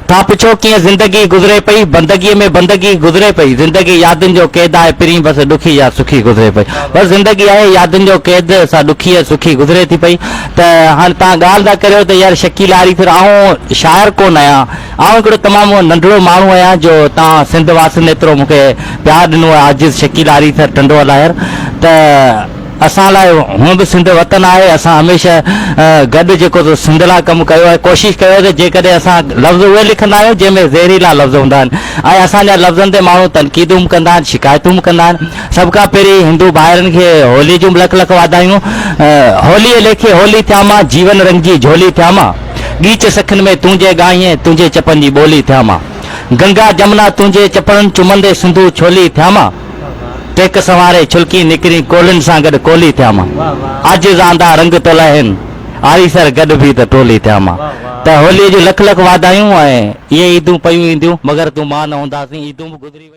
ٿا پڇو ڪيئن زندگي گذري پئي بندگيء ۾ بندگي گذري پئي زندگي يادن جو قيد آهي پرين بس ڏکي يا سکي گذري پئي بس زندگي آهي يادن جو قيد سا ڏکي ۽ سکي گذري ٿي پئي ته هاڻي توهان ڳالهه ٿا ڪريو ته يار شڪيل آريسر آئون شاعر ڪونه آهيان آئون هڪڙو تمام ننڍڙو ماڻهو آهيان جو توهان سنڌ واسين ايترو مون کي پيار ڏنو آهي عاجز شڪيل آريسر ٽنڊو الاهير ته اسان لاء هونء به سنڌ وطن آهي، اسان هميشه گڏ جيڪو سو سنڌ لاء ڪم ڪيو آهي، ڪوشش ڪيو آهي ته جيڪڏهن اسان لفظ اهي لکندا آهيون جنهن ۾ زهريلا لفظ هوندا آهن ۽ اسان جا لفظن تي ماڻهو تنقيدون به ڪندا آهن، شڪايتون به ڪندا آهن. سڀ کان پهرين هندو ڀائرن کي هولي جون به لک لک واڌايون. هوليء ليکي هولي ٿيان مان، جيون رنگجي جهولي ٿيان مان. ڳيچ سکن ۾ تنهنجي ڳاهين، تنهنجي چپن جي ٻولي ٿيان مان. گنگا جمنا تنهنجي چپڙن چمندي سنڌو ڇولي ٿيان مان. ٽيڪ سنواري ڇلڪي نڪرين ڪولهين سان گڏ ڪولهي ٿيان مان. عاجز آندا رنگ تولهين آريسر گڏ ڀي ته ٽولي ٿيان مان. ته هوليء جون لک لک واڌايون ۽ اهي عيدون پيون اينديون مگر تون مان نه هونداسين عيدون به گذري ويون.